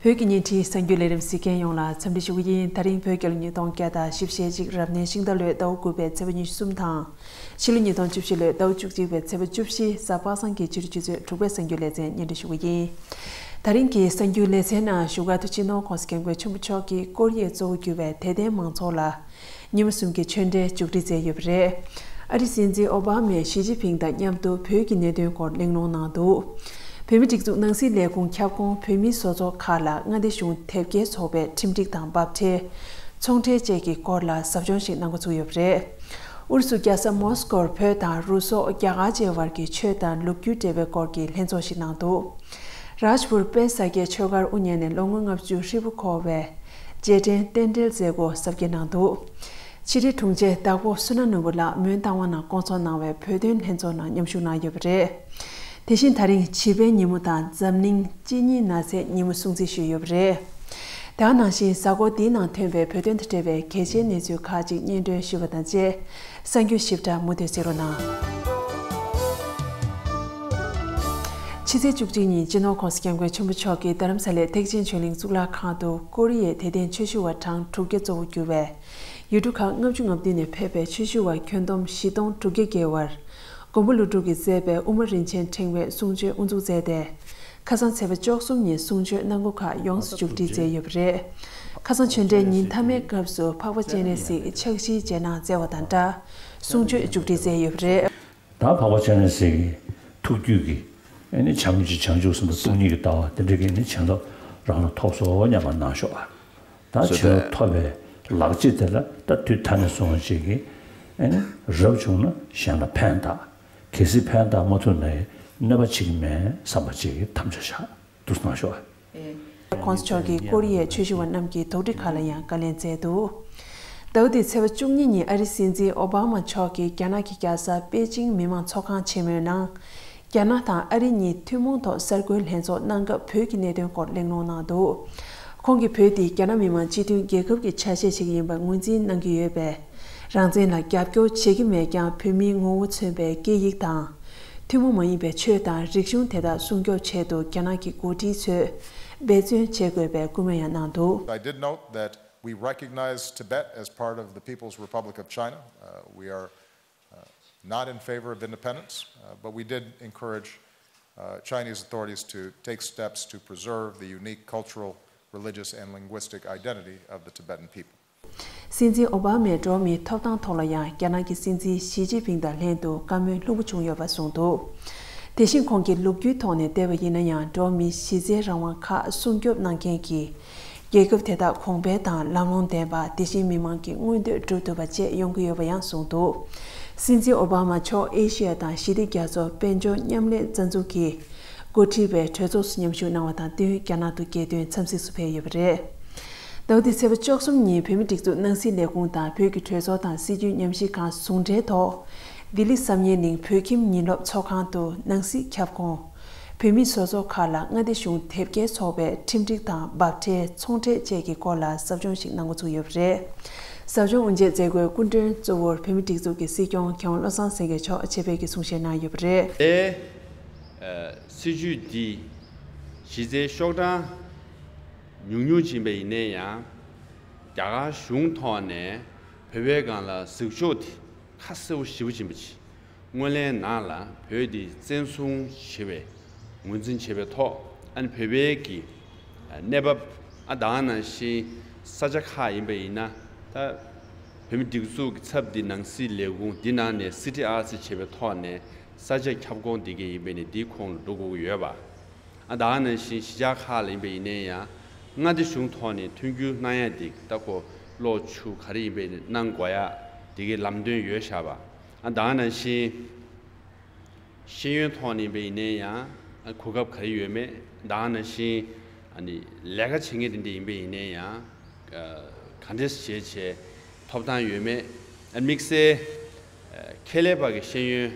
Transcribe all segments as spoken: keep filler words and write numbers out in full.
བོད་ཀྱི་བརྙན་འཕྲིན་གསར་འགྱུར་ལས་རིམ་གཟིགས་མཁན་ཡོངས་ལ་འཚམས་འདྲི་ཞུ་གི་ཡིན། ད་རིང་བོད་རྒྱལ་ལོ་ཉིས་སྟོང་བརྒྱ་དང་བཞི་བཅུ་ཞེ་གཅིག་རབ་གནས་ཤིང་རྟ་ལོའི་ཟླ་བ་དགུ་པའི་ཚེས་པ་ཉི་ཤུ་གསུམ་དང་། ཕྱི་ལོ་ཉིས་སྟོང་བཅུ་བཞི་ལོའི་ཟླ་བ་བཅུ་གཅིག་པའི་ཚེས་པ་བཅུ་བཞི་གཟའ་པ་སངས་ཀྱི་ཕྱི་དྲོ་ཆུ་ཚོད་དྲུག་པའི་གསར་འགྱུར་ལེ་ཚན་སྙན་སྒྲོན་ཞུ་གི་ཡིན། ད་རིང་གི་གསར་འགྱུར་ལེ་ཚན་ནང་བཞུགས་སྒར་དུ་སྤྱི་ནོར་༸གོང་ས་༸སྐྱབས་མགོན་ཆེན་པོ་མཆོག་གིས་ཀོ་རི་ཡའི་གཙོ་བོ་གྱུར་བའི་དད་ལྡན་མང་ཚོགས་ལ། ཉིན་མོ་གསུམ་གྱི་ཆོས་འབྲེལ་མཇུག་སྒྲིལ་མཛད་ཡོད་པ་རེད། ཨ་རིའི་སྲིད་འཛིན་ཨོ་བྷ་མས་ཞི་ཅིན་ཕིང་དང་མཉམ་དུ་བོད་ཀྱི་གནད་དོན་སྐོར་གླེང་སློང་གནང་འདུག་བོད་མིའི་སྒྲིག་འཛུགས་ནང་སྲིད་ལས་ཁུངས་ཁྱབ་ཁོངས་བོད་མིའི་བཟོ་ཚོགས་ཁག་ལ་མངའ་སྡེ་གཞུང་དེབ་སྐྱེལ་ཚོགས་པས་ཁྲིམས་སྒྲིག་དང་འབབ་ཁྲལ། ཚོང་ཁྲལ་བཅས་ཀྱི་སྐོར་ལ་ཟབ་སྦྱོང་ཞིག་གནང་འགོ་ཚུགས་ཡོད་པ་རེད། ཨུ་རུ་སུ་རྒྱལ་ས་མོ་སི་ཀོར་བོད་དང་རུ་སོག་རྒྱ་གར་བཅས་བར་གྱི་ཆོས་དང་ལོ་རྒྱུས་འབྲེལ་བའི་སྐོར་གྱི་ལྷན་ཚོགས་ཤིག་གནང་འདུག་རཱཇ་པུར་དཔལ་ས་སྐྱའི་ཆོས་སྒར་དབུ་བརྙེས་ནས་ལོ་ངོ་ལྔ་བཅུ་ཧྲིལ་པོ་འཁོར་བའི་རྗེས་དྲན་རྟེན་འབྲེལ་མཛད་སྒོ་གཟབ་རྒྱས་གནང་འདུག་ཕྱི་དྲིལ་དྲུང་ཆེ་དྭགས་པོ་བསོད་ནམས་ནོར་བུ་ལགས་མོན་རྟ་དབང་ནང་བསྐོང་ཚོགས་གནང་བའི་བོད་དོན་ལྷན་ཚོགས་ནང་མཉམ་ཞུགས་གནང་ཡོད་པ་རེད། དེ་བཞིན་ད་རིང་བྱིས་པའི་ཉིན་མོ་དང་འཛམ་གླིང་གཅིན་སྙི་ན་ཚའི་ཉིན་མོ་སྲུང་བརྩི་ཞུས་ཡོད་པ་རེད། དེ་ག་ནང་བཞིན་གཟའ་འཁོར་འདིའི་ནང་ཐོན་པའི་བོད་དོན་དང་འབྲེལ་བའི་གལ་ཆེའི་གནས་ཚུལ་ཁག་ཅིག་སྙན་སྒྲོན་ཞུས་པ་དང་བཅས། གསར་འགྱུར་ཞིབ་ཕྲ་མུ་མཐུད་གཟིགས་རོགས་གནང་། ཕྱི་ཚེས་བཅུ་གཅིག་ཉིན་སྤྱི་ནོར་༸གོང་ས་༸སྐྱབས་མགོན་ཆེན་པོ་མཆོག་གིས་རྡ་རམ་ས་ལའི་ཐེག་ཆེན་ཆོས་གླིང་གཙུག་ལག་ཁང་དུ་ཀོ་རི་ཡའི་དད་ལྡན་ཆོས་ཞུ་བ་གྲངས་དྲུག་བརྒྱ་གཙོ་བོ་གྱུར་བའི་ཡུལ་གྲུ་ཁག་ལྔ་བཅུ་ང་བདུན་ནས་ཕེབས་པའི་ཆོས་ཞུ་བ་ཁྱོན་བསྡོམས་བཞི་སྟོང་དྲུག་བརྒྱ་བརྒལ་བར། མགོན་པོ་ཀླུ་སྒྲུབ་ཀྱིས་མཛད་པའི་དབུ་མ་རིན་ཆེན་ཕྲེང་བའི་གསུང་ཆོས་དབུ་འཛུགས་མཛད་དེ། ཁ་སང་ཚེས་པ་བཅུ་གསུམ་ཉིན་གསུང་ཆོས་གནང་སྒོ་ཁག་ཡོངས་སུ་མཇུག་སྒྲིལ་མཛད་ཡོད་པ་རེད། ཁ་སང་ཆོས་འབྲེལ་ཉིན་མཐའ་མའི་སྐབས་སུ་འཕགས་པ་སྤྱན་རས་གཟིགས་ཕྱག་བཞིའི་རྗེས་གནང་སྩལ་བ་དང་སྦྲགས། གསུང་ཆོས་མཇུག་སྒྲིལ་མཛད་ཡོད་པ་རེད། ད་འཕགས་པ་སྤྱན་རས་གཟིགས་ཀྱི་ཐུགས་རྒྱུད་ཀྱི་ཨེ་ནི་བྱམས་ཀྱི་བྱང་ཆུབ་སེམས་དཔའ་སྟོང་ཉིད་ཀྱི་ལྟ་བ་དེ་འདྲ་གི་ནི་བྱིན་རླབས་རང་ལ་ཐོབ་སོ་སྙམ་པ་གནང་ཤོག་ཨ། ད་བྱིན་རླབས་ཐོབ་པའི་ལག་རྗེས་དེ་ལ་ད་དུས་ད་ནས་བཟུང་ཅིག་གི་ཨེ་ནི་རབ་བྱུང་ན་གཞན་ལ་ཕན་བཏགས། གལ་སྲིད་ཕན་བཏགས་མ་ཐུབ་ན་གནོད་པ་བྱེད་ཀྱི་མེད་བསམ་པ་ཅིག་གི་དམ་བཅའ་བཞག་འདུག་གནང་ཤོག་ཨ། ཨེ། ༸གོང་ས་མཆོག་གིས་ཀོ་རི་ཡའི་ཆོས་ཞུ་བ་རྣམས་ཀྱི་དོགས་འདྲི་ཁག་ལ་ཡང་བཀའ་ལན་སྩལ་འདུག་ཟླ་བ་འདིའི་ཚེས་པ་བཅུ་གཉིས་ཉིན་ཨ་རིའི་སྲིད་འཛིན་ཨོ་བྷ་མ་མཆོག་གིས་རྒྱ་ནག་གི་རྒྱལ་ས་པེ་ཅིང་མི་དམངས་ཚོགས་ཁང་ཆེན་མོའི་ནང་། རྒྱ་ནག་དང་ཨ་རི་གཉིས་ཐུན་མོང་ཐོག་གསར་འགོད་ལྷན་ཚོགས་གནང་སྐབས་བོད་ཀྱི་གནད་དོན་སྐོར་གླེང་སློང་གནང་འདུག་ཁོང་གིས་བོད་འདི་རྒྱ་ནག་མི་དམངས་སྤྱི་མཐུན་རྒྱལ་ཁབ་ཀྱི་ཆ་ཤས་ཤིག་ཡིན་པར་ངོས་འཛིན་གནང་གི་ཡོད་པས། རང་བཙན་ལ་རྒྱབ་སྐྱོར་བྱེད་ཀྱི་མེད་ཀྱང་། བོད་མིའི་ངོ་བོ་མཚོན་པའི་སྐད་ཡིག་དང་། ཐུན་མོང་མ་ཡིན་པའི་ཆོས་དང་རིག་གཞུང་དེ་དག་སྲུང་སྐྱོབ་ཆེད་དུ་རྒྱ་ནག་གི་འགོ་ཁྲིད་ཚོས་འབད་བརྩོན་བྱེད་དགོས་པའི་སྐུལ་མ་ཡང་གནང་འདུག I did note that we recognize Tibet as part of the People's Republic of China. Uh, we are uh, not in favor of independence, uh, but we did encourage uh, Chinese authorities to take steps to preserve the unique cultural, religious, and linguistic identity of the Tibetan people. སྲིད་འཛིན་ཨོ་བྷ་མས་འགྲོ་བ་མིའི་ཐོབ་ཐང་ཐོག་ལ་ཡང་རྒྱ་ནག་གི་སྲིད་འཛིན་ཞི་ཅིན་ཕིང་དང་ལྷན་དུ་བཀའ་མོལ་ལྷུག་པོ་བྱུང་ཡོད་པ་གསུངས་འདུག་དེ་བཞིན་ཁོང་གིས་ལོ་རྒྱུས་ཐོག་ནས་བལྟས་པ་ཡིན་ན་ཡང་འགྲོ་བ་མིའི་གཞི་རྩའི་རང་དབང་ཁག་སྲུང་སྐྱོབ་གནང་མཁན་གྱི་རྒྱལ་ཁབ་དེ་དག་གོང་འཕེལ་དང་ལམ་ལྷོང་ལྡན་པ། དེ་བཞིན་མི་མང་གི་མངོན་འདོད་སྒྲུབ་ཐུབ་པ་བཅས་ཡོང་གི་ཡོད་པ་ཡང་གསུངས་འདུག་སྲིད་འཛིན་ཨོ་བྷ་མ་མཆོག་ཨེ་ཤི་ཡ་དང་ཞི་བདེ་རྒྱ་མཚོ་དཔལ་འབྱོར་མཉམ་ལས་རྩ་འཛུགས་ཀྱི་འགོ་ཁྲིད་པའི་གྲོས་ཚོགས་སུ་མཉམ་ཞུགས་གནང་བ་དང་བསྟུན། རྒྱ་ནག་ཏུ་རྒྱལ་དོན་འཚམས་གཟིགས་སུ་ཕེབས་ཡོད་པ་རེད། ཟླ་བ་འདིའི་ཚེས་པ་བཅུ་གསུམ་ཉིན་བོད་མིའི་སྒྲིག་འཛུགས་ནང་སྲིད་ལས་ཁུངས་དང་བོད་ཀྱི་གྲོས་ཚོགས་དང་སྲིད་བྱུས་ཉམས་ཞིབ་ཁང་ཟུང་འབྲེལ་ཐོག་ལྡི་ལི་བསམ་ཡས་གླིང་བོད་ཁྱིམ་ཉིན་སློབ་ཚོགས་ཁང་དུ་ནང་སྲིད་ཁྱབ་ཁོངས་བོད་མིའི་བཟོ་ཚོགས་ཁག་ལ་མངའ་སྡེ་གཞུང་དེབ་སྐྱེལ་ཚོགས་པས་ཁྲིམས་སྒྲིག་དང་འབབ་ཁྲལ། ཚོང་ཁྲལ་བཅས་ཀྱི་སྐོར་ལ་ཟབ་སྦྱོང་ཞིག་གནང་འགོ་ཚུགས་ཡོད་པ་རེད། ཟབ་སྦྱོང་དབུ་འབྱེད་མཛད་སྒོའི་སྐུ་མགྲོན་གཙོ་བོར་བོད་མིའི་སྒྲིག་འཛུགས་ཀྱི་སྲིད་སྐྱོང་མཁས་དབང་བློ་བཟང་སེང་གེ་མཆོག་ཆེད་ཕེབས་ཀྱིས་གསུང་བཤད་གནང་ཡོད་པ་རེད། ཨེ། ཨ། སྲིད་བྱུས་འདི་གཞི་རྩའི་ཤོག་གྲངས་ཉུང་ཉུང་ཅིག་ཡིན་པ་ཡིན་ནའི་ཡང་། རྒྱ་གར་གཞུང་ཐོག་ནས་བོད་པའི་སྒང་ལ་གཟིགས་ཕྱོགས་དེ་ཁ་གསལ་པོ་ཞེ་པོ་ཅིག་ཡིན་པ་ཅིག་སྔོན་གླེང་ནང་ལ་བོད་འདི་བཙན་བཟུང་བྱས་པའི་ངོས་འཛིན་བྱས་པའི་ཐོག་ཨ་ནི་བོད་པའི་གི་གནས་བབ། ཨ། ད་ག་ནང་བཞིན་ས་ཆ་ཁག་ཡིན་པ་ཡིན་ན། ད་བོད་མི་སྒྲིག་འཛུགས་ཀྱི་ཚབ་འདི་ནང་སྲིད་ལས་ཁུངས་འདི་ནང་ནས་སི་ཊི་ཨར་སི་བྱས་པའི་ཐོག་ནས་ས་ཆ་ཁྱབ་ཁོངས་འདི་ག་ཡིན་པ་ཡིན་ནའི་འདིའི་ཁོངས་ལ་འགྲོ་དགོས་ཀྱི་ཡོད་པ། ཨ། ད་ག་ནང་བཞིན་གཞིས་ཆགས་ཁག་ལ་ཡིན་པ་ཡིན་ནའི་ཡང་མངའ་སྡེ་གཞུང་ཐོག་ནས་མཐུན་འགྱུར་གནང་ཡ་འདི་ད་ཁོ་གློག་ཆུ་ག་རེ་ཡིན་པ་ཡིན་ནའི་གནང་དགོས་ཡ་འདི་གའི་ལམ་སྟོན་ཡོད་བཞག་པ། ཨ། ད་ག་ནང་བཞིན་ཤེས་ཡོན་ཐོག་ནས་ཡིན་པ་ཡིན་ནའི་ཡང་གོ་སྐབས་ག་རེ་ཡོད་མེད། ད་ག་ནང་བཞིན་ཨ་ནི་ལས་ཀ་བྱེད་མཁན་དེ་འདྲ་ཡིན་པ་ཡིན་ནའི་ཡང་ག་འདྲས་བྱས་བྱས་ཐོབ་ཐང་ཡོད་མེད། ཨ། དམིགས་བསལ་ཁྱད་ལས་པ་གི་ཤེས་ཡོན་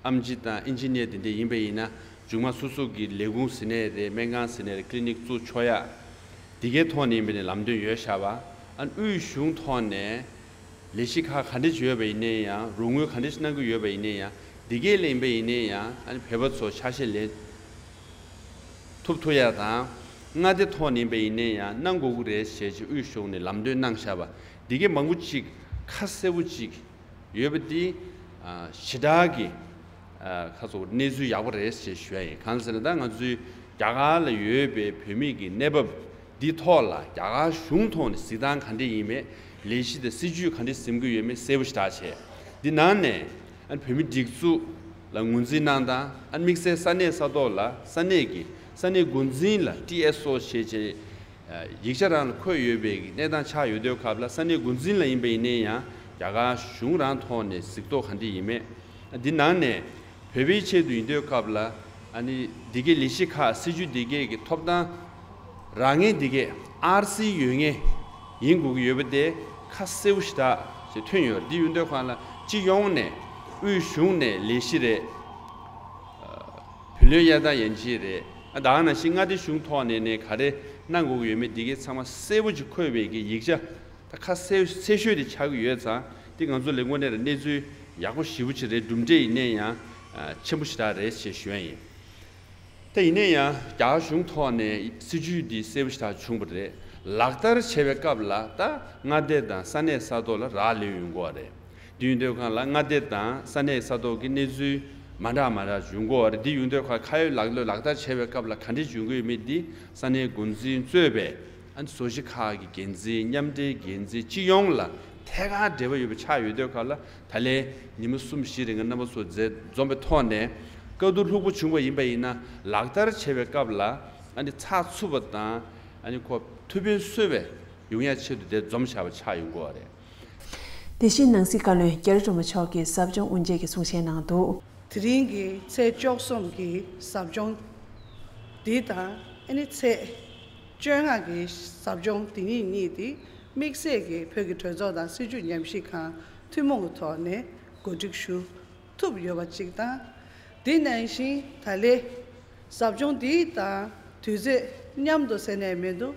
ཨེམ་ཆི་དང་ཨིན་ཇི་ནིར་དེ་འདྲ་ཡིན་པ་ཡིན་ན་མཇུག་མ་སོ་སོ་གི་ལས་ཁུངས་ཟེར་ནའི་རེད། སྨན་ཁང་ཟེར་ནའི་རེད། ཀི་ལི་ནིག་བཙུགས་ཆོག་ཡ་དེ་གའི་ཐོག་ནས་ཡིན་པ་ནས་ལམ་སྟོན་ཡོད་བཞག་པ། ཨ། དབུས་གཞུང་ཐོག་ནས་ལས་གཞི་ཁག་ག་འདྲ་ཅིག་ཡོད་པ་ཡིན་ནའི་ཡང་། རོགས་དངུལ་ག་འདྲ་ཅིག་གནང་གི་ཡོད་པ་ཡིན་ནའི་ཡང་། འདི་གའི་ལེན་པ་ཡིན་ནའི་ཡང་། ཨ་ནི་བོད་པ་ཚོ་ཆ་ཤས་ལེན་ཐུབ་ཐུབ་ཡ་དང་ མངའ་སྡེ་ཐོག་ནས་ཡིན་པ་ཡིན་ན་ཡང་གནང་དགོས་ཀྱི་རེད་ཞེས་ཀྱི་དབུས་གཞུང་ནས་ལམ་སྟོན་གནང་བཞག་པ་འདི་གའི་མང་པོ་ཅིག་ཁ་གསལ་པོ་ཅིག་ཡོད་པ་འདི་ཞེ་དྲག་གི་ཁ་ཚོ་གནས་ཚུལ་ཡག་པོ་རེད་ཞེས་ཞུ་ཡ་ཡིན། གང་ཟེར་ན་ད་ང་ཚོའི་རྒྱ་གར་ལ་ཡོད་པའི་བོད་མི་གི་གནས་བབ་འདི་ཐོག་ལ་རྒྱ་གར་གཞུང་ཐོག་ནས་གཟིགས་སྟངས་ག་འདྲས་ཡིན་མེད་ལས་གཞི་དང་སྲིད་ཇུས་ག་འདྲས་འཛིན་གྱི་ཡོད་མེད་གསལ་པོ་ཞེ་དྲག་བྱས། འདི་ནང་ནས་ཨ་ནི་བོད་མི་སྒྲིག་འཛུགས་ལ་ངོས་འཛིན་གནང་སྟངས། ཨ་ནི་དམིགས་བསལ་ས་གནས་ས་ཐོག་ལ་ས་གནས་ཀྱི་ས་གནས་འགོ་འཛིན་ལ་ཊི་ཨེསི་ཨོ་ཞེས་བྱས་ཡིག་ཆ་རང་ལ་འཁོད་ཡོད་པའི་གནས་སྟངས་ཆགས་ཡོད་དུས་སྐབས་ལ་ས་གནས་འགོ་འཛིན་ལ་ཡིན་པ་ཡིན་ན་ཡང་རྒྱ་གར་གཞུང་རང་ཐོག་ནས་གཟིགས་རྟོག་ག་འདྲས་ཡིན་མེད། འདི་ནང་ནས་བོད་པའི་ཆེད་དུ་ཡིན་དུས་སྐབས་ལ་ཨ་ནི་འདི་གའི་ལས་གཞི་ཁག་སྲིད་ཇུས་འདི་གའི་གི་ཐོབ་ཐང་རག་མཁན་འདི་གའི་ཨར་སི་ཡོད་མཁན་ཡིན་དགོས་ཀྱི་ཡོད་པ་དེ་ཁ་གསལ་པོ་ཞེ་དྲག་ཅིག་ཐོན་ཡོད། འདི་ཡིན་དུས་སྒང་ལ་སྤྱི་ཡོངས་ནས་དབུས་གཞུང་ནས་ལས་གཞི་རེད། བུ་ལོན་གཡར་སྟངས་ཡན་ཆད་རེད། ཨ་ད་ག་ནང་བཞིན་མངའ་སྡེ་གཞུང་ཐོག་ནས་ནས་ག་རེ་གནང་དགོས་ཀྱི་ཡོད་མེད་འདི་གའི་ཚང་མ་གསལ་པོ་ཅིག་འཁོད་པའི་གི་ཡིག་ཆ་ད་ཁ་གསལ་གསལ་ཤོས་དེ་ཆགས་ཀྱི་ཡོད་ཙང་འདི་ང་ཚོ་ལས་ཁུངས་ནས་ལ་གནས་ཚུལ་ཡག་པོ་ཞེ་པོ་ཅིག་རེད། གྲུབ་འབྲས་ཡིན་ནའི་ཡང་ཆེན་པོ་ཞེ་དྲག་རེད་ཅེས་ཞུ་ཡ་ཡིན། ད་ཡིན་ནའི་ཡང་རྒྱ་གར་གཞུང་ཐོག་ནས་སྲིད་ཇུས་འདི་གསལ་པོ་ཞེ་དྲག་བྱུང་བ་རེད། ལག་བསྟར་བྱེད་པའི་སྐབས་ལ་ད་མངའ་སྡེ་དང་ས་གནས་ས་ཐོག་ལ་རག་ལས་ཡོང་གི་ཡོད་རེད། འདི་ཡིན་དུས་སྒང་ལ་མངའ་སྡེ་དང་ས་གནས་ས་ཐོག་གི་གནས་ཚུལ་མ་འདྲ་མ་འདྲ་འབྱུང་གི་ཡོད་རེད། འདི་ཡིན་དུས་ཁ་ཁ་ཡོད་ལག་ལོས་ལག་བསྟར་བྱེད་པའི་སྐབས་ལ་ག་འདྲས་འབྱུང་གི་ཡོད་མེད་འདི་ས་གནས་འགོ་འཛིན་གཙོས་པའི་ཨ་ནི་བཟོ་གཞི་ཁག་གི་འགན་འཛིན་མཉམ་འབྲེལ་འགན་འཛིན་སྤྱི་ཡོངས་ལ་ཐད་ཀར་འབྲེལ་བ་ཡོད་པ་ཆགས་ཡོད་དུས་སྒང་ལ་ད་ལན་ཉི་མ་གསུམ་བཞི་རིང་གི་རྣམ་པ་ཚོ་མཛད་འཛོམས་པའི་ཐོག་ནས་བཀའ་བསྡུར་ལྷུག་པོ་བྱུང་བ་ཡིན་པ་ཡིན་ན་ལག་བསྟར་བྱེད་པའི་སྐབས་ལ་ཨ་ནི་ཚགས་ཚུད་པ་དང་ཨ་ནི་ཁོ་ཐུགས་ཕན་གསོས་པའི་ཡོང་ཡ་ཆེད་དུ་དེ་འཛོམས་བཞག་པ་ཆགས་ཡོང་གི་ཡོད་རེད། དེ་བཞིན་ནང་སྲིད་བཀའ་བློན་རྒྱ་རི་སྒྲོལ་མ་མཆོག་གིས་ཟབ་སྦྱོང་དབུ་འབྱེད་ཀྱི་གསུང་བཤད་གནང་འདུག། དེ་རིང་གི་ཚེས་བཅུ་གསུམ་གྱི་ཟབ་སྦྱོང་འདི་དང་ཨ་ནི་ཚེས་བཅོ་ལྔ་གི་ཟབ་སྦྱོང་འདི་གཉིས་གཉིས་དེ་དམིགས་བསལ་གྱི་བོད་ཀྱི་གྲོས་ཚོགས་དང་སྲིད་བྱུས་ཉམས་ཞིབ་ཁང་ཐུན་མོང་གི་ཐོག་ནས་གོ་སྒྲིག་ཞུ་ཐུབ་ཡོད་པ་གཅིག་དང་། དེ་ནང་བཞིན་ད་ལན་ཟབ་སྦྱོང་འདི་དང་དུས་ཚོད་མཉམ་དུ་ཟེར་ནས་མི་འདུག།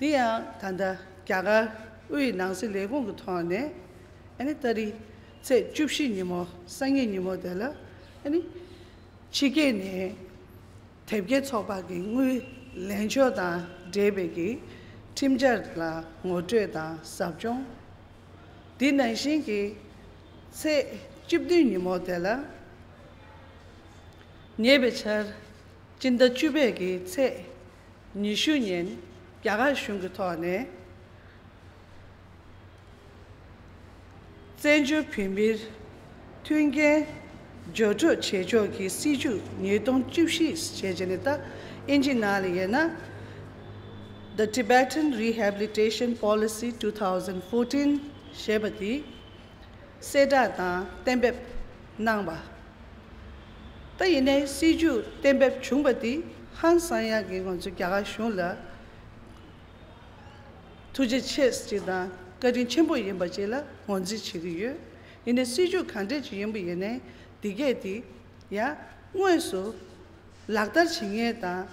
དེ་ཡང་ད་ལྟ་རྒྱ་གར་དབུས་ནང་སྲིད་ལས་ཁུངས་ཀྱི་ཐོག་ནས་ཨ་ནི་ཏ་རིག་ཚེས་བཅུ་བཞི་ཉིན་མོ་སང་ཉིན་ཉིན་མོ་དེ་ལ་ཨ་ནི་ཕྱི་རྒྱལ་ནས་དེབ་སྐྱེལ་ཚོགས་པ་གི་དངུལ་ལེན་ཕྱོགས་དང་འབྲེལ་བའི་གི་ཁྲིམས་འཆར་ལ་ངོ་སྤྲོད་དང་ཟབ་སྦྱོང་། དེ་ནང་བཞིན་གྱི་ཚེས་བཅུ་བདུན་ཉིན་མོ་དེ་ལ་ཉེ་བའི་ཆར་སྤྱི་ཟླ་བཅུ་པའི་གི་ཚེས་ཉི་ཤུ་ཉིན་རྒྱ་གར་གཞུང་གི་ཐོག་ནས་བཙན་བྱོལ་བོད་མིར་མཐུན་རྐྱེན་སྦྱོར་སྤྲོད་བྱེད་ཕྱོགས་ཀྱི་སྲིད་བྱུས་ཉིས་སྟོང་བཅུ་བཞི་ཞེས་བྱས་ནས་ད་ཨིན་ཇི་ནང་ལ་ཡིན་ན་The Tibetan Rehabilitation Policy two thousand fourteen ཞེས་པ་དེ་གསལ་བསྒྲགས་དང་གཏན་འབེབས་གནང་བ། ད་ཡིན་ནའི་སྲིད་བྱུས་གཏན་འབེབས་བྱུང་བ་དེ་ཧང་སང་ཡག་གི་ང་ཚོ་རྒྱ་གར་གཞུང་ལ་ཐུགས་རྗེ་ཆེ་ཞེས་དང་བཀའ་དྲིན་ཆེན་པོ་ཡིན་པ་ཅིག་ལ་ངོས་འཛིན་བྱེད་ཀྱི་ཡོད། ཡིན་ནའི་སྲིད་བྱུས་ག་འདྲས་ཅིག་ཡིན་པ་ཡིན་ནའི་འདི་གས་དེ་ཡང་དངོས་སུ་ལག་བསྟར་བྱེད་མཁན་དང་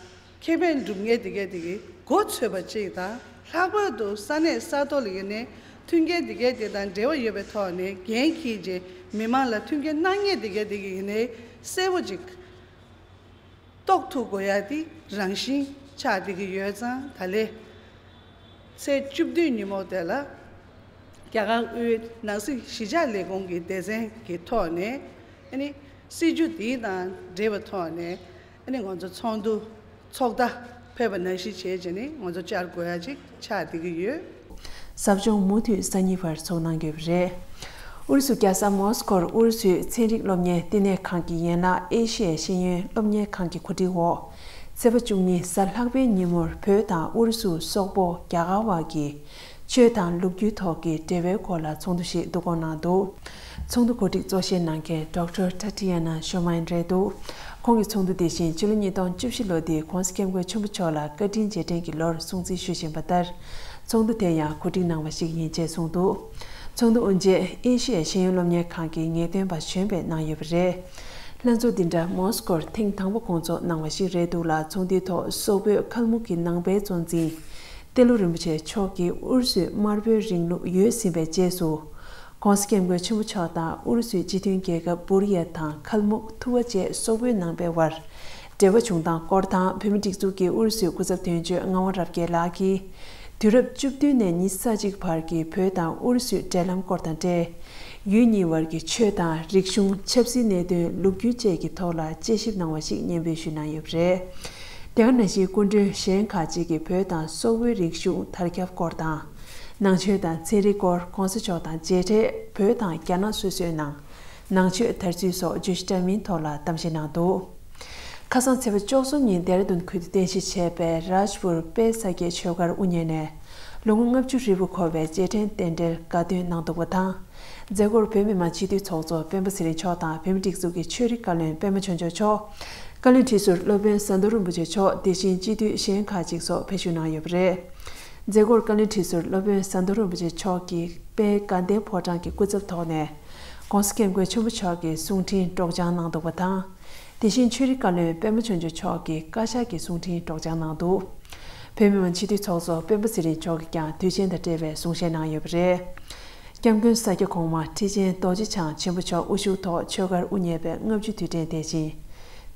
ཁེ་ཕན་སྒྲུབ་མཁན་དེ་གས་དེ་གས་མགོ་ཚོས་པ་གཅིག་དང་། ལྷག་པར་དུ་ས་གནས་ས་ཐོག་ལ་ཡིན་ནའི་མཐུན་རྐྱེན་དེ་གས་དེ་དང་འབྲེལ་བ་ཡོད་པའི་ཐོག་ནས་འགན་འཁྱེར་རྗེས་མི་མང་ལ་མཐུན་རྐྱེན་གནང་མཁན་དེ་གས་དེ་གས་ཡིན་ནའི་གསལ་པོ་གཅིག་རྟོགས་ཐུབ་དགོས་ཡ་དེ་རང་བཞིན་ཆགས་བསྡད་ཀྱི་ཡོད་ཙང་། ད་ལན་ཚེས་བཅུ་བདུན་ཉིན་མོ་དེ་ལ་རྒྱ་གར་དབུས་ནང་སྲིད་གཞིས་ཆགས་ལས་ཁུངས་ཀྱི་སྡེ་ཚན་གྱི་ཐོག་ནས་ཨ་ནི་སྲིད་བྱུས་དེ་དང་འབྲེལ་བའི་ཐོག་ནས་ཨ་ནི་ང་ཚོ་ཚོགས་འདུ་ཚོགས་བརྡ་ཕེབས་པ་ནང་བཞིན་བྱས་བྱས་ནས་ང་ཚོ་བཅར་དགོས་ཡ་ཅིག་ཆགས་བསྡད་ཀྱི་ཡོད། ཟབ་སྦྱོང་མུ་མཐུད་སང་ཉིན་བར་ཚོགས་གནང་ཡོད་པ་རེད། ཨུ་རུ་སུ་རྒྱལ་ས་མོ་སི་ཀོར་ཨུ་རུ་སུའི་ཚན་རིག་སློབ་གཉེར་བསྟི་གནས་ཁང་གི་ཡན་ལག་ཨེ་ཤི་ཡའི་ཤེས་ཡོན་སློབ་གཉེར་ཁང་གི་གོ་སྒྲིག་འོག་ཚེས་པ་བཅུ་གཉིས་གཟའ་ལྷག་པའི་ཉིན་མོར་བོད་དང་ཨུ་རུ་སུ་སོག་པོ་རྒྱ་གར་བར་གྱི་ཆོས་དང་ལོ་རྒྱུས་ཐོག་གི་འབྲེལ་བའི་སྐོར་ལ་ཚོགས་འདུ་ཞིག་བསྡུ་སྐོང་གནང་འདུག། ཚོགས་འདུ་གོ་སྒྲིག་གཙོ་བཞེས་གནང་མཁན་ཌོག་ཊར་ཊ་ཊི་ཡ་ན་ཤོ་མཱན་རེད་འདུག། ཁོང་གིས་ཚོགས་འདུ་དེ་བཞིན་ཕྱི་ལོ་ཉིས་སྟོང་བཅུ་བཞི་ལོ་འདིའི་༸གོང་ས་༸སྐྱབས་མགོན་ཆེན་པོ་མཆོག་ལ་བཀའ་དྲིན་རྗེས་དྲན་གྱི་ལོར་སྲུང་བརྩི་ཞུ་བཞིན་པ་ལྟར། ཚོགས་འདུ་དེ་ཡང་གོ་སྒྲིག་གནང་བ་ཞིག་ཡིན་ཅེས་གསུངས་འདུག། ཚོགས་འདུ་དབུ་འབྱེད་ཨེ་ཤི་ཡའི་ཤེས་ཡོན་སློབ་གཉེར་ཁང་གི་ངེས་སྟོན་པ་གཞོན་པས་གནང་ཡོད་པ་རེད། ལྷན་ཚོགས་འདི་འདྲ་མོ་སི་ཀོར་ཐེངས་དང་པོ་སྐོང་ཚོགས་གནང་བ་ཞིག་རེད་འདུག་ལ། ཚོགས་འདུའི་ཐོག་སོག་པོའི་ཁལ་མུག་གི་ནང་པའི་གཙོ་འཛིན་ཏེ་ལོ་རིན་པོ་ཆེ་མཆོག་གིས་ཨུ་རུ་སུའི་དམར་པོའི་རིང་ལུགས་ཡོལ་ཟིན་པའི་རྗེས་སུ། ༸གོང་ས་༸སྐྱབས་མགོན་ཆེན་པོ་མཆོག་དང་ཨུ་རུ་སུའི་སྤྱི་མཐུན་རྒྱལ་ཁབ་བུ་རི་ཡ་དང་ཁལ་མུག་ཐུ་བ་བཅས་སོག་པོའི་ནང་པའི་དབར་ འབྲེལ་བ་བྱུང་སྟངས་སྐོར་དང་། བོད་མིའི་སྒྲིག་འཛུགས་ཀྱི་ཨུ་རུ་སུའི་སྐུ་ཚབ་དོན་གཅོད་ངག་དབང་རབ་རྒྱས་ལགས་ཀྱིས། དུས་རབས་བཅུ་བདུན་ནས་ཉི་ཤུ་རྩ་གཅིག་བར་གྱི་བོད་དང་ཨུ་རུ་སུའི་འབྲེལ་ལམ་སྐོར་དང་འབྲེལ། ཡུལ་གཉིས་བར་གྱི་ཆོས་དང་རིག་གཞུང་། ཆབ་སྲིད་གནད་དོན། ལོ་རྒྱུས་བཅས་ཀྱི་ཐོག་ལ་དཔྱད་ཞིབ་གནང་བ་ཞིག་སྙན་སྤེལ་ཞུས་གནང་ཡོད་པ་རེད། དེ་ག་ནང་བཞིན་སྐུ་མགྲོན་གཞན་ཁག་ཅིག་གིས་བོད་དང་སོག་པོའི་རིག་གཞུང་དར་ཁྱབ་སྐོར་དང་། ནང་ཆོས་དང་ཚན་རིག་སྐོར། ༸གོང་ས་མཆོག་དང་མཇལ་འཕྲད། བོད་དང་རྒྱ་ནག་སོ་སོའི་ནང་ནང་ཆོས་དར་ཚུལ་སོགས་བརྗོད་གཞི་འདྲ་མིན་ཐོག་ལ་གཏམ་བཤད་གནང་འདུག། ཁ་སང་ཚེས་པ་བཅུ་གསུམ་ཉིན་ལྡེ་ར་ལྡུན་ཁུལ་དུ་རྟེན་གཞི་བྱས་པའི་རཱཇ་པུར་དཔལ་ས་སྐྱའི་ཆོས་སྒར་དབུ་བརྙེས་ནས་ལོ་ངོ་ལྔ་བཅུ་རིལ་བུ་འཁོར་བའི་རྗེས་དྲན་རྟེན་འབྲེལ་དགའ་སྟོན་གནང་འདུག་པ་དང་། མཛད་སྒོར་བོད་མི་མང་སྤྱི་འཐུས་ཚོགས་གཙོ་སྤེན་པ་ཚེ་རིང་མཆོག་དང་། བོད་མིའི་སྒྲིག་འཛུགས་ཀྱི་ཆོས་རིག་བཀའ་བློན་པད་མ་ཆོས་འབྱོར་མཆོག། བཀའ་བློན་ཁྲི་ཟུར་སློབ་དཔོན་ཟམ་གདོང་རིན་པོ་ཆེ་མཆོག། དེ་བཞིན་སྤྱི་འཐུས་གཞན་ཁག་ཅིག་སོགས་ཕེབས་བཞུགས་གནང་ཡོད་པ་རེད། མཛད་སྒོར་བཀའ་བློན་ཁྲི་ཟུར་སློབ་དཔོན་ཟམ་གདོང་རིན་པོ་ཆེ་མཆོག་གིས་དཔལ་དགའ་ལྡན་ཕོ་བྲང་གི་སྐུ་ཚབ་ཐོག་ནས་༸གོང་ས་༸སྐྱབས་མགོན་ཆེན་པོ་མཆོག་གི་གསུང་འཕྲིན་སྒྲོག་སྦྱང་གནང་འདུག་པ་དང་། དེ་བཞིན་ཆོས་རིག་བཀའ་བློན་པད་མ་ཆོས་འབྱོར་མཆོག་གིས་བཀའ་ཤག་གི་གསུང་འཕྲིན་སྒྲོག་སྦྱང་གནང་འདུག། བོད་མི་མང་སྤྱི་འཐུས་ཚོགས་གཙོ་སྤེན་པ་ཚེ་རིང་མཆོག་གིས་ཀྱང་དུས་ཆེན་དང་འབྲེལ་བའི་གསུང་བཤད་གནང་ཡོད་པ་རེད། སྐྱབས་མགོན་ས་སྐྱ་གོང་མ་ཁྲི་ཆེན་རྡོ་རྗེ་འཆང་ཆེན་པོ་མཆོག་དབུ་བཞུགས་ཐོག་ཆོས་སྒར་དབུ་བརྙེས་པའི་ལྔ་བཅུའི་དུས་དྲན་དེ་བཞིན་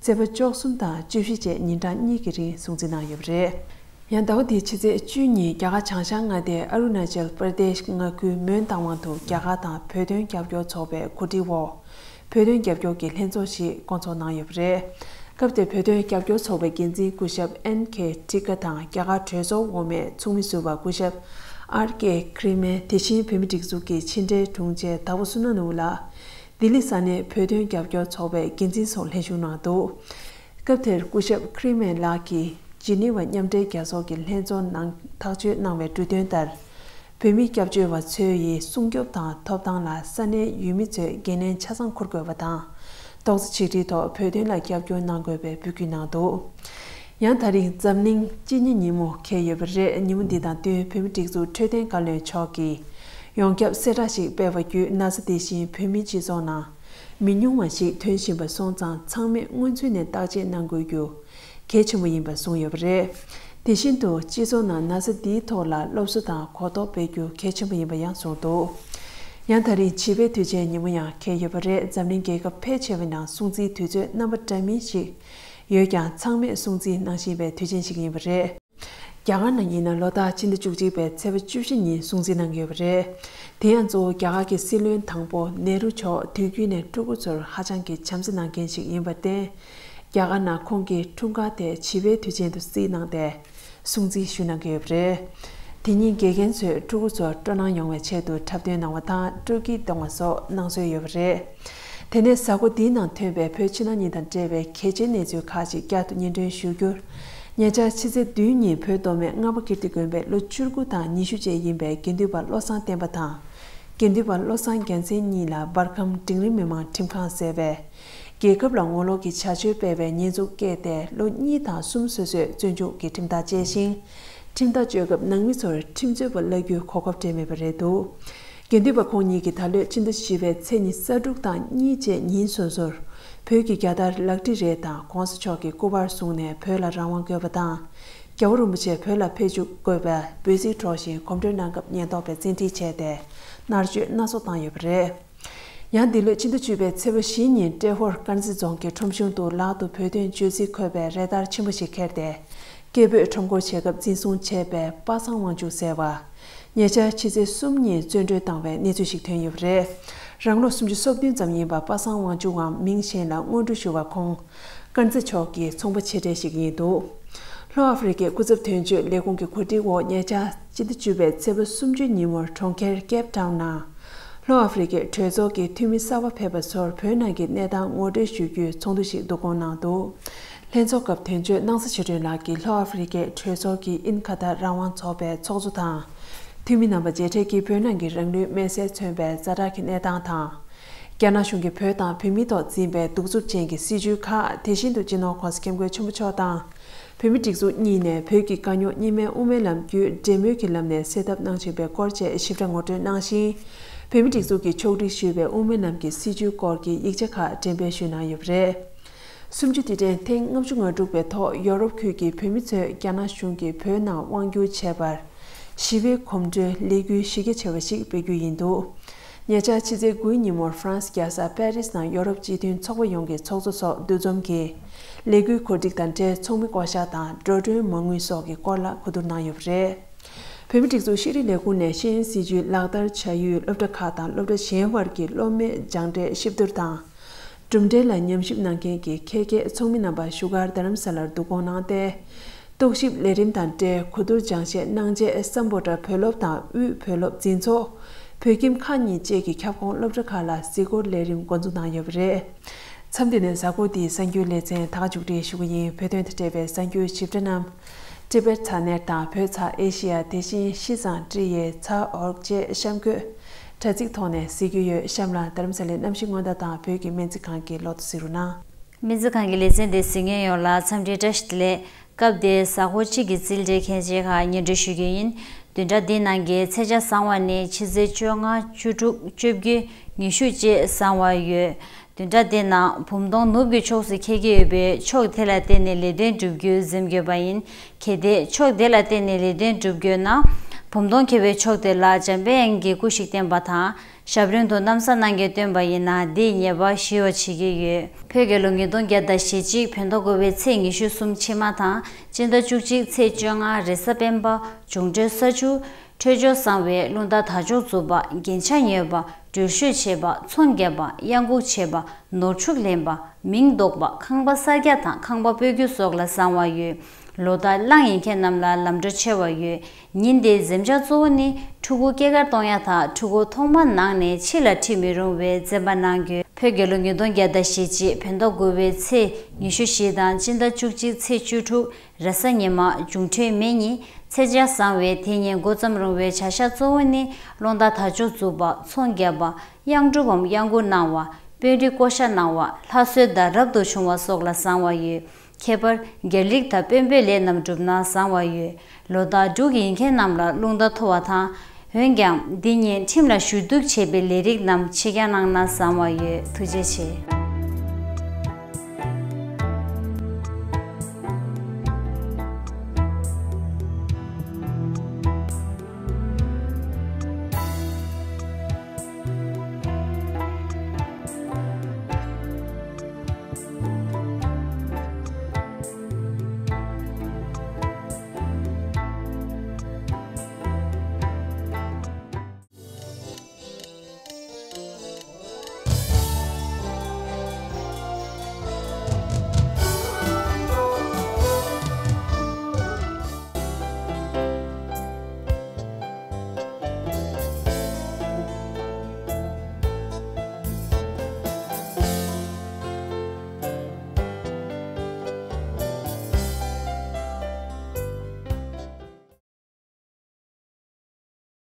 ཚེས་པ་བཅུ་གསུམ་དང་བཅུ་བཞི་བཅས་ཉིན་གྲངས་གཉིས་ཀྱི་རིང་སྲུང་བརྩི་གནང་ཡོད་པ་རེད། ཡང་ཟླ་བ་འདིའི་ཕྱི་ཚེས་བཅུ་ཉིན་རྒྱ་གར་བྱང་ཤར་མངའ་སྡེ་ཨ་རུ་ན་ཅལ་པར་དེཤ་མངའ་ཁུལ་མོན་རྟ་དབང་དུ་རྒྱ་གར་དང་བོད་དོན་རྒྱབ་སྐྱོར་ཚོགས་པའི་གོ་སྒྲིག་འོག་བོད་དོན་རྒྱབ་སྐྱོར་གྱི་ལྷན་ཚོགས་ཤིག་བསྐོང་ཚོགས་གནང་ཡོད་པ་རེད། སྐབས་དེར་བོད་དོན་རྒྱབ་སྐྱོར་ཚོགས་པའི་འགན་འཛིན་སྐུ་ཞབས་ཨེན་ཁེ་ཊི་ཀ་དང་རྒྱ་གར་གྲོས་ཚོགས་འོག་མའི་ཚོགས་མི་ཟུར་པ་སྐུ་ཞབས་ཨར་ཀེ་ཁི་རི་མེ། དེ་བཞིན་བོད་མིའི་སྒྲིག་འཛུགས་ཀྱི་ཕྱི་འབྲེལ་དྲུང་ཆེ་དྭགས་པོ་བསོད་ནམས་ནོར་བུ་ལགས། ལྡི་ལི་ས་གནས་བོད་དོན་རྒྱབ་སྐྱོར་ཚོགས་པའི་འགན་འཛིན་སོགས་ལྷན་ཞུགས་གནང་འདུག། སྐབས་དེར་སྐུ་ཞབས་ཁི་རི་མེ་ལགས་ཀྱིས་ཇི་ནི་ཝ་མཉམ་འབྲེལ་རྒྱལ་ཚོགས་ཀྱི་ལྷན་ཚོགས་ནང་ཐག་གཅོད་གནང་བའི་འབྲུ་དོན་ལྟར། བོད་མིའི་སྐྱབས་བཅོལ་བ་ཚོ་ཡི་སྲུང་སྐྱོབ་དང་ཐོབ་ཐང་ལ་ས་གནས་ཡུལ་མི་ཚོས་འགན་ལེན་ཆ་ཚང་འཁུར་དགོས་པ་དང་། ཏོག་ཙམ་ཆིག་སྒྲིལ་ཐོག་བོད་དོན་ལ་རྒྱབ་སྐྱོར་གནང་དགོས་པའི་འབོད་སྐུལ་གནང་འདུག། ཡང་ད་རིང་འཛམ་གླིང་གཅིན་སྙི་ཉིན་མོ་འཁེལ་ཡོད་པ་རེད། ཉིན་མོ་འདི་དང་བསྟུན་བོད་མིའི་སྒྲིག་འཛུགས་འཕྲོད་བསྟེན་བཀའ་བློན་མཆོག་གིས་ཡོངས་ཁྱབ་གསལ་བསྒྲགས་ཤིག་སྤེལ་བ་བརྒྱུད། ན་ཚ་འདི་བཞིན་བོད་མིའི་སྤྱི་ཚོགས་ནང་མི་ཉུང་བ་ཞིག་ཐོན་བཞིན་པ་སོང་ཙང་། ཚང་མས་སྔོན་ཚུད་ནས་བརྟག་དཔྱད་གནང་དགོས་རྒྱུ་གལ་ཆེན་པོ་ཡིན་པ་གསུངས་ཡོད་པ་རེད། དེ་བཞིན་དུ་སྤྱི་ཚོགས་ནང་ན་ཚ་འདིའི་ཐོག་ལ་སློབ་གསོ་དང་གོ་རྟོགས་སྤེལ་རྒྱུ་གལ་ཆེན་པོ་ཡིན་པ་ཡང་གསུངས་འདུག། ཡང་ད་རིང་བྱིས་པའི་དུས་ཆེན་ཉིན་མོ་ཡང་འཁེལ་ཡོད་པ་རེད། འཛམ་གླིང་རྒྱལ་ཁབ་ཕལ་ཆེ་བའི་ནང་སྲུང་བརྩིའི་དུས་ཚོད་རྣམ་པ་འདྲ་མིན་ཞིག་ཡོད་ཀྱང་། ཚང་མས་སྲུང་བརྩི་གནང་བཞིན་པའི་དུས་ཆེན་ཞིག་ཡིན་པ་རེད། རྒྱ་གར་ནང་ཡིན་ན་ལོ་ལྟར་ཕྱི་ཟླ་བཅུ་གཅིག་པའི་ཚེས་པ་བཅུ་བཞི་ཉིན་སྲུང་བརྩི་གནང་གི་ཡོད་པ་རེད། དེ་ཡང་གཙོ་བོ་རྒྱ་གར་གྱི་སྲིད་བློན་དང་པོ་ནེ་རུ་མཆོག་དུས་རྒྱུན་ནས་ཕྲུ་གུ་ཚོར་ཧ་ཅང་གི་བྱམས་བརྩེ་གནང་མཁན་ཞིག་ཡིན་པར་བརྟེན། རྒྱ་གར་ནང་ཁོང་གི་འཁྲུངས་སྐར་དེ་བྱིས་པའི་དུས་ཆེན་དུ་བརྩིས་གནང་སྟེ། སྲུང་བརྩི་ཞུས་གནང་གི་ཡོད་པ་རེད། དེ་ཉིན་དགེ་རྒན་ཚོས་ཕྲུ་གུ་ཚོར་སྤྲོ་སྣང་ཡོང་བའི་ཆེད་དུ་འཁྲབ་སྟོན་གནང་བ་དང་། སྤྲོ་སྐྱིད་གཏོང་བ་སོགས་གནང་སྲོལ་ཡོད་པ་རེད། དེ་ནས་གཟའ་འཁོར་འདིའི་ནང་ཐོན་པའི་བོད་ཕྱི་ནང་གཉིས་དང་འབྲེལ་བའི་གལ་ཆེའི་གནས་ཚུལ་ཁག་ཅིག་བསྐྱར་དུ་སྙན་སྒྲོན་ཞུ་རྒྱུར། ཉེ་ཆར་ཕྱི་ཚེས་བདུན་ཉིན་བོད་མདོ་སྨད་རྔ་པ་ཀིརྟི་དགོན་པའི་ལོ་བཅུ་དགུ་དང་ཉི་ཤུ་བཅས་ཡིན་པའི་དགེ་འདུན་པ་བློ་བཟང་བསྟན་པ་དང་། དགེ་འདུན་པ་བློ་བཟང་རྒྱལ་མཚན་གཉིས་ལ་འབར་ཁམས་འབྲིང་རིམ་མི་མང་ཁྲིམས་ཁང་ཟེར་བས། རྒྱལ་ཁབ་ལ་ངོ་ལོག་གི་བྱ་སྤྱོད་སྤེལ་བའི་ཉེས་འཛུགས་བཀལ་ཏེ། ལོ་གཉིས་དང་གསུམ་སོ་སོའི་བཙོན་འཇུག་གི་ཁྲིམས་ཐག་བཅད་ཅིང་། ཁྲིམས་ཐག་གཅོད་སྐབས་ནང་མི་ཚོར་ཁྲིམས་རྩོད་པ་གླ་རྒྱུའི་གོ་སྐབས་སྤྲད་མེད་པ་རེད་འདུག། དགེ་འདུན་པ་ཁོང་གཉིས་ཀྱིས་ད་ལོའི་ཕྱི་ཟླ་བཞི་པའི་ཚེས་ཉི་ཤུ་རྩ་དྲུག་དང་གཉིས་བཅས་ཉིན་སོ་སོར་བོད་ཀྱི་རྒྱལ་དར་ལག་བྲིས་རེ་དང་གོང་ས་མཆོག་གི་སྐུ་པར་བཟུང་ནས་བོད་ལ་རང་དབང་དགོས་པ་དང་། རྒྱལ་བ་རིན་པོ་ཆེ་བོད་ལ་ཕེབས་འབྱོར་དགོས་པའི་འབོད་ཚིག་སྒྲོག་བཞིན་གོམ་བགྲོད་གནང་སྐབས་ཉེན་རྟོག་པས་བཙན་ཁྲིད་བྱས་ཏེ། མནར་གཅོད་སྣ་ཚོགས་བཏང་ཡོད་པ་རེད། ཡང་འདི་ལོའི་ཕྱི་ཟླ་བཅུ་པའི་ཚེས་པ་བཞི་ཉིན་ཏྲེ་ཧོར་དཀར་མཛེས་རྫོང་གི་ཁྲོམ་གཞུང་དུ་ལག་ཏུ་བོད་དོན་བརྗོད་ཚིག་འཁོད་པའི་རས་དར་ཆེན་པོ་ཞིག་ཁྱེར་ཏེ། སྐད་འབོད་ཁྲོམ་སྐོར་བྱེད་སྐབས་འཛིན་བཟུང་བྱས་པའི་པ་སངས་དབང་ཕྱུག་ཟེར་བ། ཉེ་ཆར་ཕྱི་ཚེས་གསུམ་ཉིན་བཙོན་གྲོལ་བཏང་བའི་གནས་ཚུལ་ཞིག་ཐོན་ཡོད་པ་རེད། རང་ལོ་སུམ་ཅུ་སོ་བདུན་ཙམ་ཡིན་པ་པ་སངས་དབང་ཕྱུག་འམ་མིང་གཞན་ལ་དངོས་གྲུབ་ཞུ་བ་ཁོང་། དཀར་མཛེས་ཕྱོགས་ཀྱི་ཚོང་པ་ཆེ་གྲས་ཤིག་ཡིན་འདུག། ལྷོ་ཨ་ཧྥེ་རི་ཁའི་སྐུ་ཚབ་དོན་གཅོད་ལས་ཁུངས་ཀྱི་གོ་སྒྲིག་འོག་ཉེ་ཆར་སྤྱི་ཟླ་བཅུ་པའི་ཚེས་པ་སུམ་ཅུ་ཉིན་མོར་གྲོང་ཁྱེར་ཀེབ་ཏའུན་ནང་། ལྷོ་ཨ་ཧྥེ་རི་ཁའི་གྲོས་ཚོགས་ཀྱི་འཐུས་མི་གསར་པ་ཕེབས་པ་ཚོར་བོད་ནང་གི་གནས་སྟངས་ངོ་སྤྲོད་ཞུ་རྒྱུའི་ཚོགས་འདུ་ཞིག་བསྡུ་སྐོང་གནང་འདུག། ལྷན་ཚོགས་སྐབས་དོན་གཅོད་སྣང་ས་ཆོས་སྒྲོན་ལགས་ཀྱིས་ལྷོ་ཨ་ཧྥེ་རི་ཁའི་གྲོས་ཚོགས་ཀྱི་ཨིན་ཁ་ཐར་རང་དབང་ཚོགས་པའི་ཚོགས་གཙོ་དང་། འཐུས་མི་རྣམ་པ་མཇལ་འཕྲད་ཀྱིས་བོད་ནང་གི་རང་ལུས་མེར་སྲེག་མཚོན་པའི་ཛ་དྲག་གི་གནས་སྟངས་དང་། རྒྱ་ནག་གཞུང་གིས་བོད་དང་བོད་མིའི་ཐོག་འཛིན་པའི་གདུག་རྩུབ་ཅན་གྱི་སྲིད་བྱུས་ཁག། དེ་བཞིན་དུ་སྤྱི་ནོར་༸གོང་ས་༸སྐྱབས་མགོན་ཆེན་པོ་མཆོག་དང་། བོད་མིའི་སྒྲིག་འཛུགས་གཉིས་ནས་བོད་ཀྱི་དཀའ་རྙོག་གཉིས་སྨན་དབུ་མའི་ལམ་བརྒྱུད་འབྲེལ་མོལ་གྱི་ལམ་ནས་སེལ་ཐབས་གནང་བཞིན་པའི་སྐོར་བཅས་ཞིབ་ཕྲ་ངོ་སྤྲོད་གནང་ཞིང་། བོད་མིའི་སྒྲིག་འཛུགས་ཀྱིས་ཕྱོགས་སྒྲིག་ཞུས་པའི་དབུ་མའི་ལམ་གྱི་སྲིད་བྱུས་སྐོར་གྱི་ཡིག་ཆ་ཁག་འགྲེམས་སྤེལ་ཞུས་གནང་ཡོད་པ་རེད། གསུམ་བཅུ་དུས་དྲན་ཐེངས་ལྔ་བཅུ་ང་དྲུག་པའི་ཐོག་ཡོ་རོབ་ཁུལ་གྱི་བོད་མི་ཚོས་རྒྱ་ནག་གཞུང་གིས་བོད་ནང་དབང་བསྒྱུར་བྱས་པར་ཞི་བའི་གོམ་བགྲོད་ལས་འགུལ་གཞི་རྒྱ་ཆེ་བ་ཞིག་སྤེལ་རྒྱུ་ཡིན་འདུག། ཉེ་ཆར་ཕྱི་ཚེས་དགུའི་ཉིན་མོར་ཧྥ་རན་སི་རྒྱལ་ས་པེ་རིས་ནང་ཡོ་རོབ་སྤྱི་མཐུན་ཚོགས་པ་ཡོངས་ཀྱི་ཚོགས་གཙོ་ཚོ་འདུ་འཛོམས་ཀྱིས་ལས་འགུལ་གོ་སྒྲིག་དང་འབྲེལ་ཚོགས་མི་བསྐོ་གཞག་དང་འགྲོ་གྲོན་མ་དངུལ་སོགས་ཀྱི་སྐོར་ལ་གོ་བསྡུར་གནང་ཡོད་པ་རེད། བོད་མིའི་སྒྲིག་འཛུགས་ཤེས་རིག་ལས་ཁུངས་ནས་ཤེས་ཡོན་སྲིད་བྱུས་ལག་བསྟར་བྱ་ཡུལ་སློབ་གྲྭ་ཁག་དང་སློབ་གྲྭ་གཞན་བར་གྱི་སློབ་མའི་སྦྱངས་འབྲས་གཤིབ་བསྡུར་དང་། གྲུབ་འབྲས་ལ་ཉམས་ཞིབ་གནང་མཁན་གྱི་ཁྱད་ཁྱད་ཚོགས་མི་རྣམ་པ་བཞུགས་སྒར་རྡ་རམ་ས་ལར་བསྡུ་སྐོང་གནང་སྟེ། རྟོག་ཞིབ་ལས་རིམ་དང་འབྲེལ་གོ་བསྡུར་སྦྱང་བཤད་གནང་རྗེས་སམ་བྷོ་ཊ་བོད་སློབ་དང་དབུས་བོད་སློབ་འཛིན་ཚོགས། བོད་ཁྱིམ་ཁག་གཉིས་བཅས་ཀྱི་ཁྱབ་ཁོངས་སློབ་གྲྭ་ཁག་ལ་གཟིགས་སྐོར་ལས་རིམ་འགོ་འཛུགས་གནང་ཡོད་པ་རེད། མཚམས་འདི་ནས་གཟའ་འཁོར་འདིའི་གསར་འགྱུར་ལེ་ཚན་ད་ག་མཇུག་སྒྲིལ་ཞུ་གི་ཡིན། བོད་དོན་དང་འབྲེལ་བའི་གསར་འགྱུར་ཞིབ་ཕྲ་རྣམས། ཊི་བེཊ་དྲ་ནེཊ་དང་བོད་ཚ་ཨེ་ཤི་ཡ་དེ་བཞིན་ཤིས་ཙང་ཀྲི་ཡའི་ཚ་ཨོར་ཅེས་གཤམ་འཁོད་དྲ་ཚིགས་ཐོག་ནས་གཟིགས་རྒྱུ་ཡོད། གཤམ་ལ་རྡ་རམ་ས་ལའི་གནམ་གཤིས་སྔོན་བརྡ་དང་བོད་ཀྱི་སྨན་རྩིས་ཁང་གི་ལོ་ཐོ་གཟིགས་རོགས་གནང་། སྨན་རྩིས་ཁང་གི་ལེ་ཚན་དེ་གཟིགས་མཁན་ཡོངས་ལ་འཚམས་འདྲི་བཀྲ་ཤིས་བདེ་ལེགས། སྐབས་དེའི་གཟའ་འཁོར་གཅིག་གི་རྩིས་འབྲས་མཁན་ཆེན་ཁག་སྙན་སྒྲོན་ཞུ་རྒྱུ་ཡིན། བདུན་ཕྲག་འདིའི་ནང་གི་ཚེས་ཆ་བཟང་བ་ནི་ཕྱི་ཚེས་བཅོ་ལྔ། བཅུ་དྲུག། བཅོ་བརྒྱད། ཉི་ཤུ་བཅས་བཟང་བ་ཡོད། བདུན་ཕྲག་འདིའི་ནང་བུམ་སྟོང་ནུབ་ཀྱི་ཕྱོགས་སུ་འཁེལ་གྱི་ཡོད་པས་ཕྱོགས་དེ་ལ་བརྟེན་ནས་ལས་དོན་བསྒྲུབ་རྒྱུ་འཛེམ་དགོས་པ་ཡིན། གལ་ཏེ་ཕྱོགས་དེ་ལ་བརྟེན་ནས་ལས་དོན་བསྒྲུབ་དགོས་ན། བུམ་སྟོང་འཁེལ་བའི་ཕྱོགས་དེ་ལ་འཇམ་དཔལ་དབྱངས་ཀྱི་སྐུ་ཞིག་བསྟན་པ་དང་། ཞབས་རིམ་དུ་ན་བཟའ་གནང་མཁན་བསྟེན་པ་ཡིན་ན་འདིས་ཉེས་པ་ཞི་བར་བྱེད་ཀྱི་ཡོད། བོད་རྒྱལ་ལོ་ཉིས་སྟོང་བརྒྱ་དང་ཞེ་གཅིག་བོད་ཟླ་དགུ་པའི་ཚེས་ཉི་ཤུ་གསུམ་ཕྱི་མ་དང་སྤྱི་ཟླ་བཅུ་གཅིག་ཚེས་བཅོ་ལྔ་རེས་གཟའ་སྤེན་པ། འབྱུང་འཕྲོད་ས་བཅུ། འཕྲོད་སྦྱོར་བཟང་བའི་རླུང་རྟ་དར་ལྕོག་འཛུགས་པ། རྒྱན་ཆ་ཉོས་པ། འགྲུལ་བཞུད་བྱེད་པ། ཚོང་བརྒྱབ་པ། གཡང་འགུགས་བྱེད་པ། ནོར་འཁྲུལ་ལེན་པ། མིང་འདོགས་པ། ཁང་པ་གསར་རྒྱག་དང་ཁང་པ་སྤོ་རྒྱུ་སོགས་ལ་བཟང་བ་ཡོད། ལོ་རྟགས་གླང་ཡིན་མཁན་རྣམས་ལ་ལམ་འགྲོ་ཆེ་བ་ཡོད། ཉིན་དེའི་འཛེམ་བྱ་གཙོ་བོ་ནི་ཕྲུ་གུ་སྐྱེས་སྐར་གཏོང་ཡ་དང་ཕྲུ་གུ་ཐོག་མར་ནང་ནས་ཕྱི་ལ་ཁྲིད་མི་རུང་བའི་འཛེམ་པ་གནང་རྒྱུ། བོད་རྒྱལ་ལོ་ཉིས་སྟོང་བརྒྱ་དང་ཞེ་གཅིག་བོད་ཟླ་དགུ་པའི་ཚེས་ཉི་ཤུ་བཞི་དང་སྤྱི་ཟླ་བཅུ་གཅིག་ཚེས་བཅུ་དྲུག་རེས་གཟའ་ཉི་མ། འབྱུང་འཕྲོད་མེ་གཉིས། ཚེས་ཆ་བཟང་བའི་དེ་ཉིན་འགོ་རྩོམ་རུང་བའི་བྱ་གཞག་གཙོ་བོ་ནི་རླུང་རྟ་དར་ལྕོག་འཛུགས་པ། ཚོང་བརྒྱབ་པ། གཡང་སྒྲུབ་བམ་གཡང་འགུགས་གནང་བ། དཔོན་རིགས་བསྐོ་བཞག་གནང་བ། ལྷ་གསོལ་དང་རབ་ཏུ་བྱུང་བ་སོགས་ལ་བཟང་བ་ཡོད། ཁྱད་པར་རྒྱལ་རིགས་དང་དཔོན་པོའི་ལས་རྣམས་བསྒྲུབས་ན་བཟང་བ་ཡོད། ལོ་རྟགས་འབྲུག་ཡིན་མཁན་རྣམས་ལ་རླུང་རྟ་མཐོ་བ་དང་། འོན་ཀྱང་འདི་ཉིན་ཁྲིམས་ལ་ཞུ་གཏུག་བྱེད་པའི་ལས་རིགས་རྣམས་ཕྱི་གྱང་གནང་ན་བཟང་བ་ཡོད། ཐུགས་རྗེ་ཆེ།